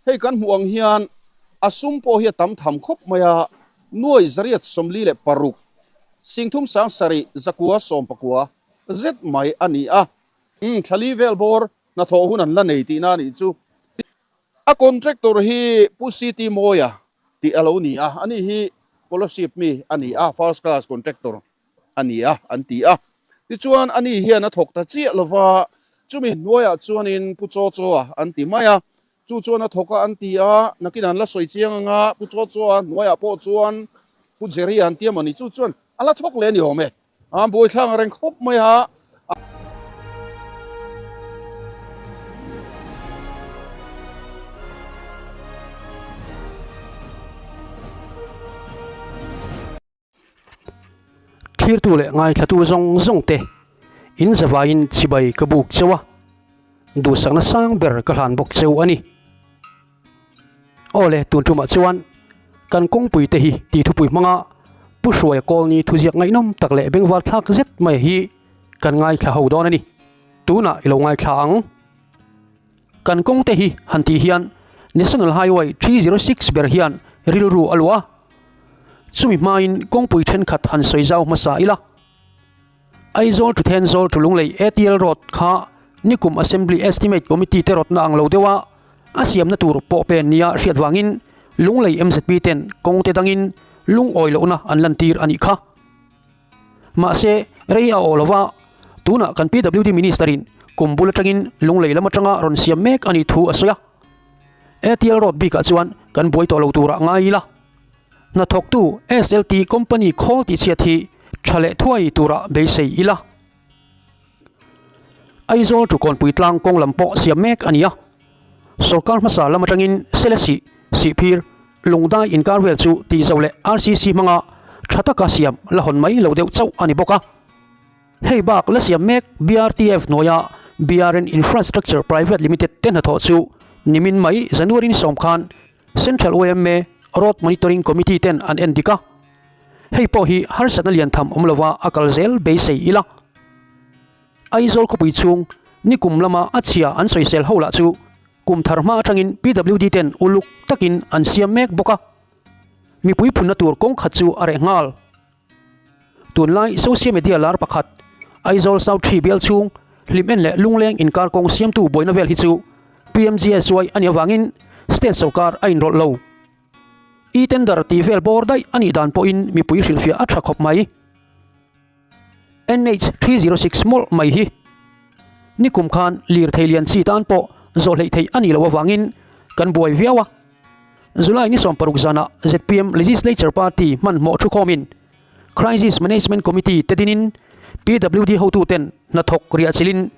Hei kan hmuh ang hian a sum pawh hi a tam tham khawp mai a, nuai 146, 37,110 zet mai a ni a. Umm, thla li vel bawr hnathawh hun an la nei tihna a nih chu. A contractor hi Pu CT Mawia tih a lo ni a, ani hi Kolasib mi a ni a, first class contractor a ni a an ti a. Tichuan ani hian a thawk ta chiah lo va, chumi hnuaiah chuanin Pu Chaw Chaw-a an ti mai a, chu chuan a thawk a an ti a, nakin an la sawi chiang ang a, Pu Chaw Chaw-a hnuaiah pawh chuan Pu Jerry-a an ti a mawni, chu chuan a la thawk leh a ni awm e. A buaithlak reng khawp mai a. Thlirtu leh ngaithlatu zawng zawng te in zavaiin chibai ka buk cheu a, duhsakna sang ber ka hlan bawk cheu a ni. Aw le, tun tumah chuan kan kawngpui te hi tih thupui hmanga Pu Hruaia Kawlni thuziak ngaihnawm tak leh bengvar thlak zet mai hi kan ngaithla ho dawn a ni. Tunah i lo ngaithla ang. Kan kawng te hi han tih hian National Highway 306 ber hian rilru a luah a. Chumi hmain kawngpui thenkhat han sawi zau hmasa ila. Aizawl to Thenzawl to Lunglei ATL Road kha nikum Assembly Estimate Committee te rawtna ang lo deuh a, a siamna tur pawh pen nia hriat vangin Lunglei mzp ten kawng te dangin lungawi lohna an lantir a nih kha. Mahse, rei a awh lo va, tunah kan PWD Minister in kum bul atangin Lunglei lam atanga rawn siam mek a nih thu a sawi a. ATL Road bikah chuan kan buai tawh lo turah ngai ila. Hnathawktu SLT company khawl tihchhiat hi tha leh thuai turah beisei ila. Aizawl Tukawnpui tlang kawng lam pawh siam mek a ni a. Sorkar hmasa lam atangin Selesih, Sihphir, Lungdai inkar vel chu tihzauh leh RCC hmanga tha taka siam la hawn mai lo deuh chauh a ni bawk a. Hei bak la siam mek BRTF hnuaia BRN Infrastructure Private Limited te hnathawh chu nimin mai January ni sawm khan Central YMA Road Monitoring Committee ten an en dik a, hei pawh hi harsatna lian tham awm lova a kal zel beisei ila. Aizawl khawpui chhung nikum lama a chhia an sawisel ho lah chu kum thar hma atangin PWD ten uluk takin an siam mek bawk a, mipui phunna tur kawng khat chu a reh nghal. Tunlai social media lar pakhat Aizawl South Ṭhi bial chhung hlim en leh lungleng inkar kawng siamtu buaina vel hi chu PMGSY a nih avangin state sorkar a inrawlh lo. E-tender tih vel bawr daih a nih dan pawhin mipui hrilhfiah a tha khawp mai. NH 306 mawlh mai hi nikum khan lirthei lian chi tan pawh zawh hleih theih a nih loh avangin kan buai viau a. July ni 16 zanah zpm Legislature Party hmanhmawh thukhawmin Crisis Management Committee te dinin PWD hotuten hnathawk riah chilhin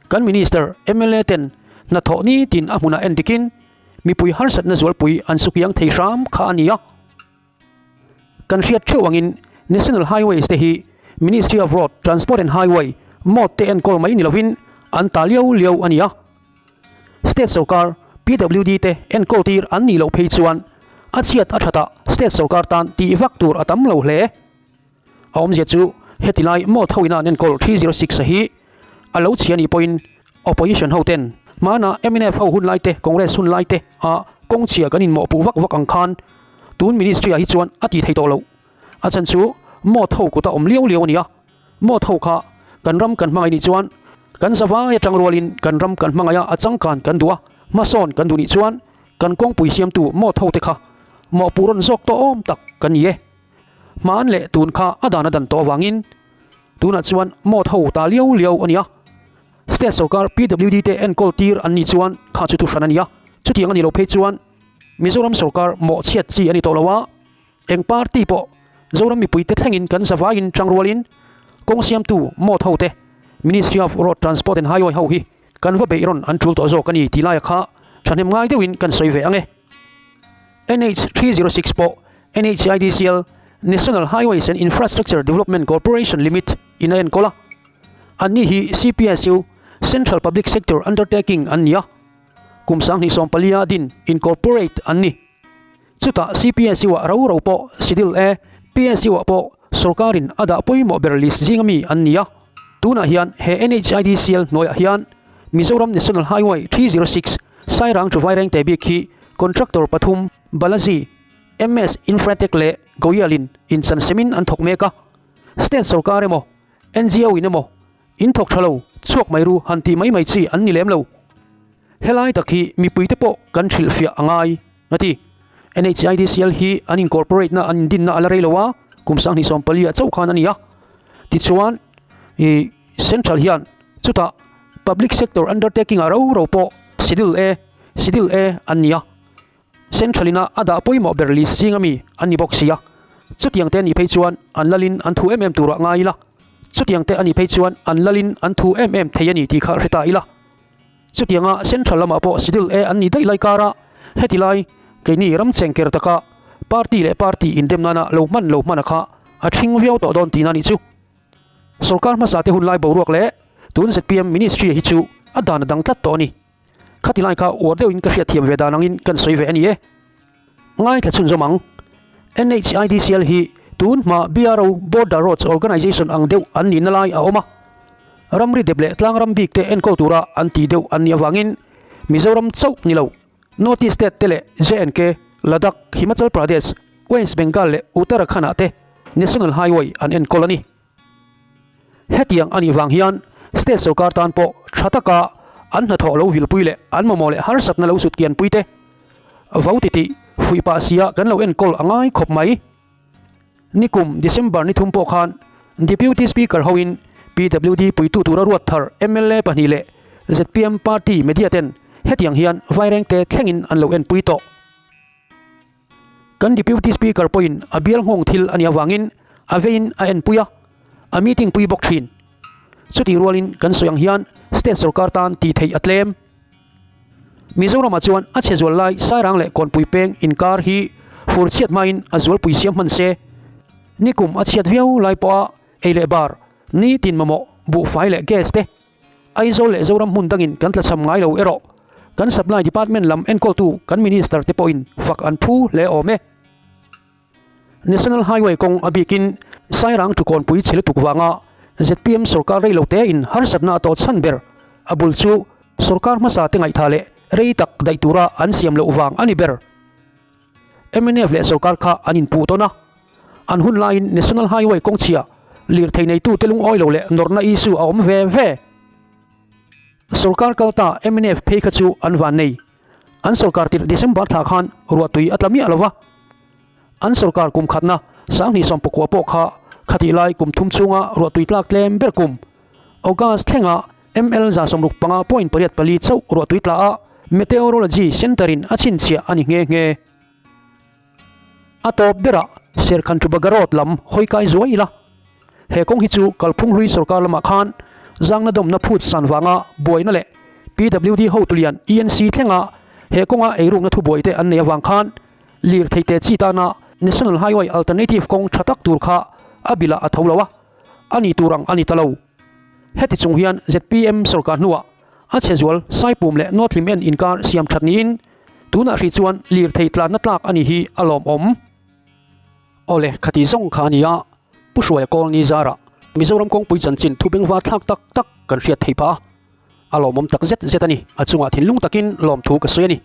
kan Minister, mla ten hnathawh nitin a hmunah en dikin mipui harsatna zualpui an sukiang thei hram kha a ni a. Kan hriat theuh angin National Highways te hi Ministry of Road, Transport and Highway, mawt te enkawl mai ni lovin an ta liau liau a ni a. State sorkar, PWD te enkawl tir an nih loh phei chuan a chhiat a thatah state sorkar tan tih vak tur a tam lo hle. A awmzia chu heti lai mawt ho ina an enkawl 306 a hi a lo chhia nih pawhin opposition ho ten hmana mnf ho hun lai te Congress hun lai te a kawng chhia kan inmawhpuh vak vak ang khan tun ministry ah hi chuan a tih theih tawh loh. A chhan chu mawt ho kuta awm liau liau a ni a. Mawt ho kha kan ram kan hmangaih nih chuan kan zavai atang rualin kan ram kan hmangaih a, a changkan kan duh a, hmasawn kan duh nih chuan kan kawngpui siamtu mawt ho te kha mawhpuh rawn zawk tawh awm tak kan ni e. Hmaan leh tun kha a dan a dan tawh avangin tunah chuan mawt ho ta liau liau a ni a. State sorkar PWD te enkawl tir an nih chuan kha chu thuhran a ni a, chutiang a nih loh phei chuan Mizoram sorkar mawhchhiat chi a ni tawh lo a. Eng party pawh Zoram mipuite thlengin kan zavaiin tangrualin kawng siamtu mawt ho te Ministry of Road Transport and Highway ho hi kan va beih rawn an tul tawh zawk a ni tih laia kha thahnem ngai deuhin kan sawi ve ang e. NH 306 pawh NHIDCL, National Highways and Infrastructure Development Corporation Limit, in a enkawl a. Anni hi CPSU, Central Public Sector Undertaking, an ni a. Kum 2014 a din incorporate an ni. Chutah CPSU-ah rau rau pawh Schedule A, PSU-ah pawh sorkarin a dah pawimawh ber list zinga mi an ni a. Tunah hian he NHIDCL hnuaiah hian Mizoram National Highway 306 Sairang to Vairengte bik hi Contractor pathum Balaji, MS Infratech leh Goyal-in inchansemin an thawk mek a. State sorkar emaw, NGO in emaw in thawk tha lo, chhuak mai ru han tih mai mai chi an ni lem lo. Helai tak hi mipuite pawh kan hrilhfiah a ngai, a ti. NHIDCL hi an incorporate na an indinna a la rei lo a, kum 2014 ah chauh khan a ni a. Tichuan, ih Central hian chutah Public Sector Undertaking ah ro ro pawh Schedule A, Schedule A an ni a. Central ina a dah pawimawh ber list zing ami an ni bawk si a. Chutiang te anih phei chuan an lalin an thu em em turah ngai ila. Chutiang te anih phei chuan an lalin an thu em em thei a ni tih kha hre ta ila. Chutianga Central lamah pawh Schedule A an ni daih lai kara heti lai keini ram chengker taka party leh party indem nana lo hman lo hman a kha a thing viau tawh dawn tihna nih chu. Sorkar hmasa te hun lai boruak leh tun zpm ministry hi chu a dan a dang tlat tawh a ni. Khati lai kha uar deuhin ka hriatthiam ve dan angin kan sawi ve a ni e. Ngaithla chhunzawm ang. NHIDCL hi tun hma BRO, Border Roads Organisation, ang deuh an nihna lai a awm a. Ramri dep leh tlangram bik te enkawl tura an tih deuh an nih avangin Mizoram chauh ni lo, North East State te leh J&K, Ladakh, Himachal Pradesh, West Bengal leh Uttarakhand ah te National Highway an enkawl a ni. Hetiang a nih vang hian state sorkar tan pawh tha taka an hnathawh lo vilpui leh an mamawh leh harsatna lo sut kianpui te vo titih fuih pah sia kan lo enkawl a ngai khawp mai. Nikum December ni thum pawh khan Deputy Speaker hoin PWD puitu tura ruat thar mla pahnih leh zpm party media ten hetiang hian vairengte thlengin an lo enpui tawh. Kan Deputy Speaker pawhin a bial nghawng thil a nih avangin a veiin a enpui a, a meeting pui bawk thin. Chutih rualin kan sawi ang hian state sorkar tan tih theih a tlem. Mizoramah chuan a chhe zual lai Sairang leh Kawnpui peng inkar hi fur chhiat hmain a zualpui siam hman se. Nikum a chhiat viau lai pawha ei leh bar, nitin mamawh, buhfai leh gas te Aizawl leh Zoram hmun dangin kan tlachham ngai lo erawh kan Supply Department lam enkawltu kan Minister te pawhin fak an phu hle awm e. National Highway kawng a bikin Sairang Thukawnpui chhe lutuk vanga zpm sorkar rei lo tein harsatna a tawh chhan ber a bul chu sorkar hmasa te ngaihthah leh rei tak daih tura an siam loh vang a ni ber. Mnf leh sorkar kha an inpuh tawn a, an hun laiin National Highway kawngchhia lirthei neitute lungawi lo leh nawrhna issue a awm ve ve. Sorkar kalta mnf phei kha chu an van nei. An sorkar tirh December thla khan ruahtui a tla miah lo va. An sorkar kum khatna 2019 pawh kha khatih lai kum thum chhunga ruahtui tlak tlem ber kum August thlenga ML 65.84 chauh ruahtui tla a Meteorology Centre-in a chhinchhiah a ni nghe nghe. A tawp berah Serkhan Chubaga Road lam hawi kai zuai ila. He kawng hi chu kalphung hlui sorkar lamah khan zangna dawmna phut san vanga buaina leh PWD hotu lian ENC thlenga he kawnga eirukna thubuai te an nei avang khan lirthei te chi tana National Highway Alternative kawng tha tak tur kha a bilah a tho lo a, a ni tur ang a ni ta lo. Heti chung hian zpm sorkar hnuah a chhe zual Saipum leh North Hlim en inkar siam that niin tunah hrih chuan lirthei tlanna tlak a ni hi a lawmawm. Awle, khati zawng kha a ni a, Pu Hruaia Kawl ni zarah Mizoram kawngpui chanchin thu bengvar thlak tak tak kan hriat thei phah a, a lawmawm tak zet zet a ni, a chungah thinlung takin lawmthu ka sawi a ni.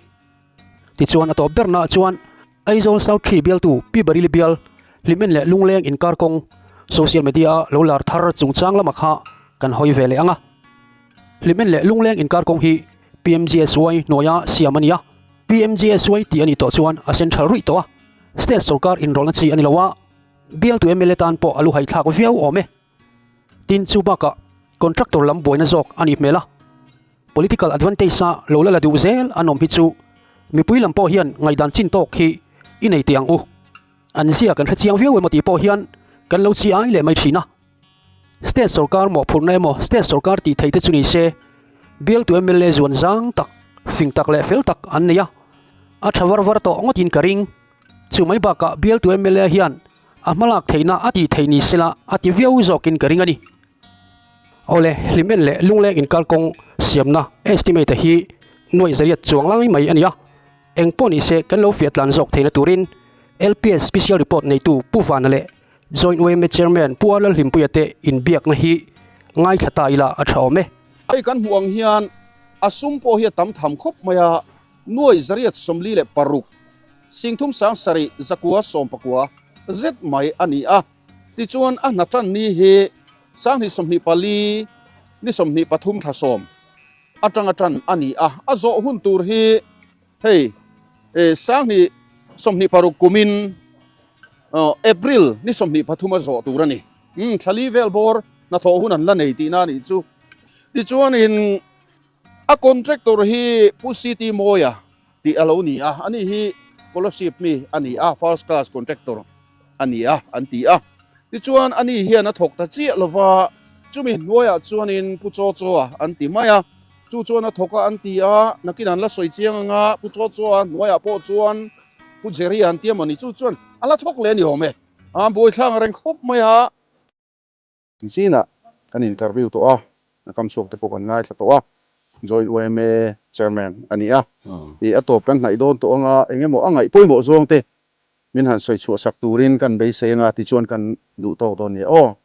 Tichuan a tawp bernaah chuan Aizawl South Tree bialtu Pi Barili bial Hlimen leh Lungleng inkar kawng social media a lo lar thar chungchang lamah kha kan hawi ve leh ang a. Hlimen leh Lungleng inkar kawng hi PMGSY hnuaia siam a ni a. PMGSY tih a nih tawh chuan a central ruih tawh a, state sorkar inrawlhna chi a ni lo a, bialtu mla tan pawh a lu haithlak viau awm e. Tin, chu bakah contractor lam buaina zawk a nih hmel a, political advantage a lo la la duh zel an awm hi chu mipui lam pawh hian ngaihdan chin tawk hi i nei teh ang u. An zia kan hre chiang viau emaw tih pawh hian kan lo chi ai leh mai thin a. State sorkar mawhphurhna emaw state sorkar tih theih te chu ni se, bialtu mla zuan zang tak, fing tak leh fel tak an nei a, a tha var var tawh ngawtin ka ring. Chu mai bakah bialtu mla hian A hmalak theihna a tih theih ni sela a ti viau zawkin ka ring a ni. Awle, Hlimen leh Lungleng inkar kawng siamna estimate hi nuaih zariat chuang lai mai a ni a. Eng pawh ni se kan lo fiah tlan zawk theihna turin LPS Special Report neitu Pu Vana leh Joint yma Chairman Pu Arlal Hlimpuia te inbiakna hi ngaithla ta ila a tha awm e. Hei kan hmuh ang hian a sum pawh hi a tam tham khawp mai a. Nuai 846, 37 114 zet mai a ni a. Tichuan a hna tan ni hi 2024 ni 23 thla sawm atanga tan a ni a. A zawh hun tur hi hei 2026 kumin April ni 23 a zawh tur a ni. Thla li vel bawr hnathawh hun an la nei tihna a nih chu. Tichuanin A contractor hi Pu CT Mawia tih a lo ni a, ani hi Kolasib mi a ni a, first class contractor a ni a an ti a. Tichuan ani hian a thawk ta chiah lova, chumi hnuaiah chuanin Pu Chaw Chaw-a an ti mai a, chu chuan a thawk a an ti a, nakin an la sawi chiang ang a, Pu Chaw Chaw-a hnuaiah pawh chuan Pu Jerry-a an ti a mawni, chu chuan a la thawk leh a ni awm e, a buaithlak reng khawp mai a. Chinah kan interview tawh a, a kam chhuak te pawh kan ngaithla tawh a, Joint yma Chairman a ni a, ih a tawp kan hnaih dawn tawh anga eng emaw a ngaih pawimawh zawng te min han sawi chhuah sak turin kan beisei anga tichuan kan duh tawk dawn nia aw.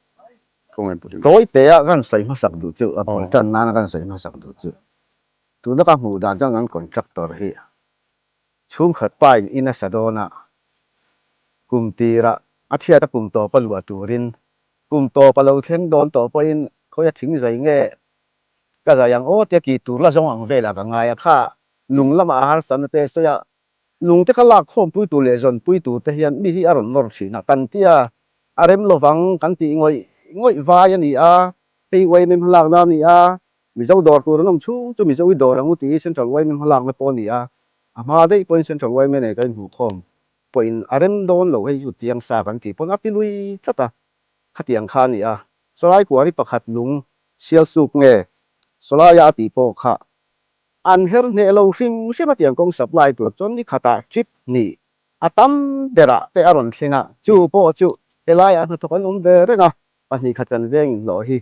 Khawngaih Pu Hlim. Tawi te a kan sawi hmasak duh chu, a bul tan nana kan sawi hmasak duh chu, tuna ka hmuh dan chuan kan contractor hi Chhungkhat pa in in a sa dawn a, kum tirah a thiat a kum tawp a luah turin kum tawp a lo thleng dawn tawh pawhin khawi a thing zai nge ka zai ang aw tia kih tur la zawng ang velah ka ngai a, kha lung lamah a harsatna te sawi a, lung te kha lak khawmpui tur leh zawnpui tur te hian mi hi a rawn nawr thin a, kan tia a rem lovang kan tih ngawih ngawih vai a ni a, hei yma hmalakna a ni a, Mizo dawr tur an awm chhung chu Mizo i dawr ang u tih hi Central yma hmalakna pawh a ni a, a hma daih pawhin Central yma nei kan inhmuhkhawm pawhin a rem dawn lo hei chu chiang sa kan tih pawn a ti lui tlat a, khatiang kha a ni a. Sawlai kuari pakhat lung sial suk nge sawlaia a tih pawh kha an her hneh lo hrim hrim a tiang kawng supply tur chuan ni khatah trip hnih a tam berah te a rawn thleng a, chu pawh chu helaiah hnathawk an awm ve reng a, pahnih khat kan veng inhlawh hi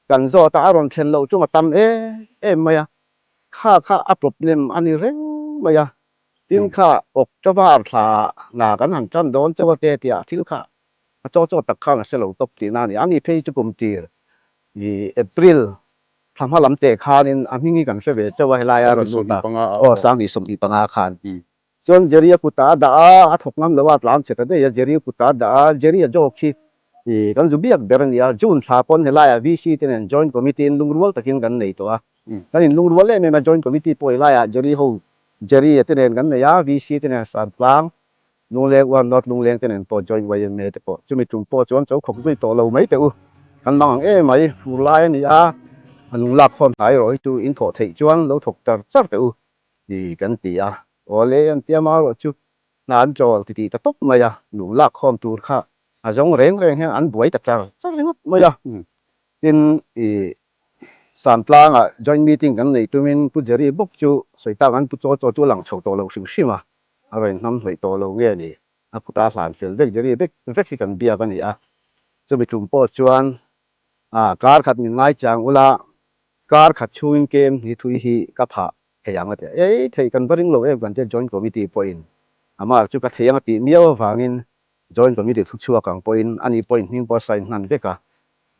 Kan zawt a, a rawn thlen loh chung a tam em em mai a, kha kha a problem a ni reng mai a, tin kha October thla hna kan han tan dawn chauh a te tih ah thil kha a chaw chaw tak khan a hre lo tawp tihna a ni. A ni phei chu kum tir i April thla hma lam teh khanin a hming hi kan hre ve chauh a helai a rawn lut a, aw 2025 khan. Chuan Jerry-a kutah a dah a, a thawk ngam lo a, a tlan chhe ta daih a, Jerry-a kutah a dah a, Jerry-a joke hi ih kan zu biak ber a ni a, June thla pawn helaiah VC te nen Joint Committee in lungrual takin kan nei tawh a, kan in lungrual em em a, Joint Committee pawh helaiah Jerry ho Jerry-a te nen kan nei a, VC te nen Santlang, Lungleng One North Lungleng te nen pawh Joint YMA te pawh chumi tum pawh chuan cho khawk zui tawh lo mai teh u, kan mang ang em mai, fur lai a ni a, a lung lak khawm hnai erawh hi chu in thawh theih chuan lo thawk char char teh u. Ti kan ti a, awle an tia marawh chu hna an chawl ti tih ta tawp mai a, lung lak khawm tur kha a zawng reng reng hian an buai ta char char ringawt mai a. Tin, i Samtlangah joint meeting kan neih tumin Pu Jerry bawk chu sawi tak an Pu Chaw Chaw chu a lang chho tawh lo hrim hrim a, a rawn hnam hlawih tawh lo nge ni, a kut a hlan fel vek Jerry vek vek hi kan biak a ni a. Chumi tum pawh chuan a kar khat min ngai chang ula Kar khat chhungin kem ni thui hi ka phah thei ang a ti a, ei thei kan va ring lo em kan tia Joint Committee pawhin amah chu ka thei ang a tih miau avangin Joint Committee thu chhuak ang pawhin ani pawhin hming pawh a sign hnan vek a,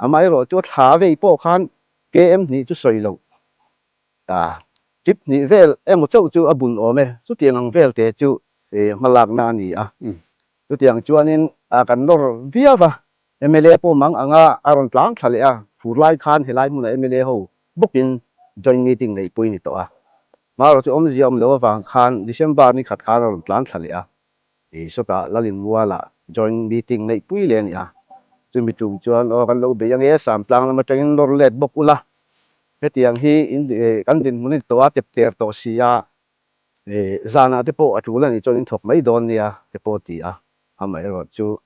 amaherawh chu a thla vei pawh khan KM hnih chu sawi loh ta trip hnih vel emaw chauh chu a bun awm e, chutiang ang vel te chu hmalakna a ni a, chutiang chuanin kan nawr viau va. Mla pawh mang anga a rawn tlang thla leh a, fur lai khan helai hmunah mla ho bawkin joint meeting neih pui ni tawh a. Hmarawh chu awmzia awm lo avang khan December ni khat khan a rawn tlang thla leh a, i sawtah Lalinmualah joint meeting neih pui leh a ni a. Chumi tum chuan aw kan lo bei ange Samtlang lam atangin nawr let bawk ula, hetiang hi in kan dinhmun a ni tawh a, tep ter tawh si a, zanah te pawh a tul a nih chuan in thawk mai dawn nia te pawh a ti a, amaherawh chu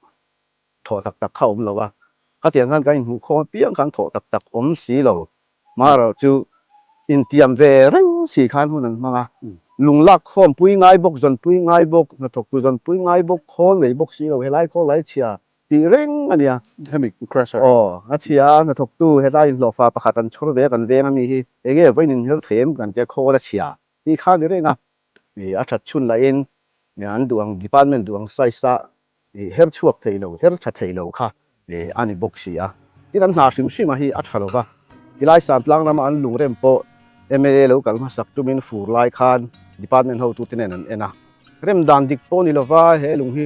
thawh tak tak kha awm lo a, khatiang khan kan inhmuh khawm apiang khan thawh tak tak awm si lo. Hmarawh chu intiam ve reng si khan hun an hmang a, lung lak khawm pui ngai bawk, zawn pui ngai bawk, hnathawk tu zawn pui ngai bawk, khawl nei bawk si lo, helai khawl lai chhia tih reng a nia. Hemi crusher. Aw, a chhia a, hnathawk tu helai inhlawhfa pakhat an chhawr ve a kan veng a mi hi, enge vawiin inher thei em kan tia khawl a chhia tih kha a ni reng a. A that chhun lahin an duh ang department duh ang size a her chhuak thei lo, her tha thei lo kha a ni bawk si a. Tin an hna hrim hrim a hi a tha lo va, tilai Samtlang lama an lungrem pawh mla lo kal hmasak tumin fur lai khan Department hotute nen an en a. Rem dan dik pawh ni lova he lung hi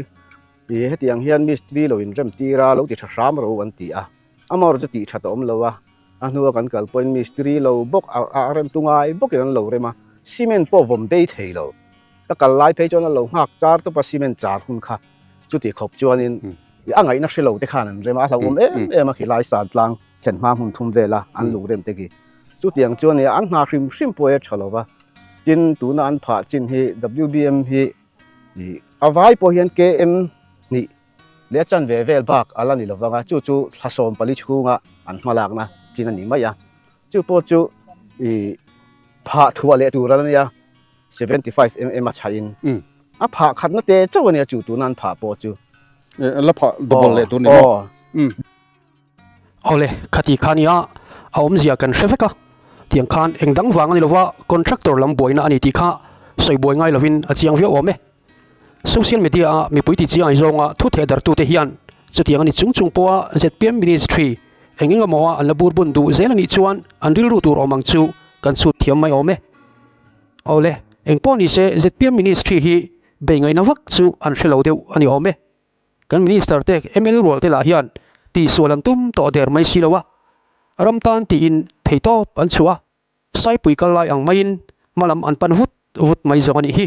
ih hetiang hian mistri lo in rem tir a, lo ti tha hram ro an ti a. Amaherawhchu chu tih that a awm lo a, a hnua kan kal pawhin mistri lo bawk a rem tu ngai bawkin an lo rem a, cement pawh vawm bei thei lo. Ka kal lai phei chuan an lo nghak char tawp a cement char hun kha chuti khawp chuanin a ngaihna hre lo te khan an rem a, a hlauhawm em em a khilai san tlang thlen hma hmun thum vela an lu rem te khi. Chutiang chuan nia an hna hrim hrim pawh hi a tha lo va, tin tuna an phah chin hi WBM hi ih a vai pawh hian KM hnih leh a chanve vel bak a la ni lo vang a, chu chu thla 14 chhunga an hmalakna chin a ni mai a, chu pawh chu ih phah thuah leh tur a la nia. 75 mm a chhain a phah khatna te chauh a nia chu tuna an phah pawh chu. La phah double leh tur ni maw? Awle, khati kha nia a awmzia kan hre vek a, tiang khan eng dang vang a ni lova contractor lam buaina a ni tih kha sawi buai ngai lovin a chiang viau awm e. Social media a mipui ti chiang aizawnga thu theh dartute hian chutiang a ni chung chung pawha zpm ministry eng eng emaw a an la bur bun duh zel a nih chuan an rilru tur awm ang chu kan chhut thiam mai awm e. Awle, eng pawh ni se zpm ministry hi bei ngaihna vak chu an hre lo deuh a ni awm e. Kan minister te ml rual te lah hian tihsual an tum tawh der mai si lo a, ram tan tiin theitawp an chhuah a, Saipui kal lai ang maiin hma lam an pan vut vut mai zawng a nih hi.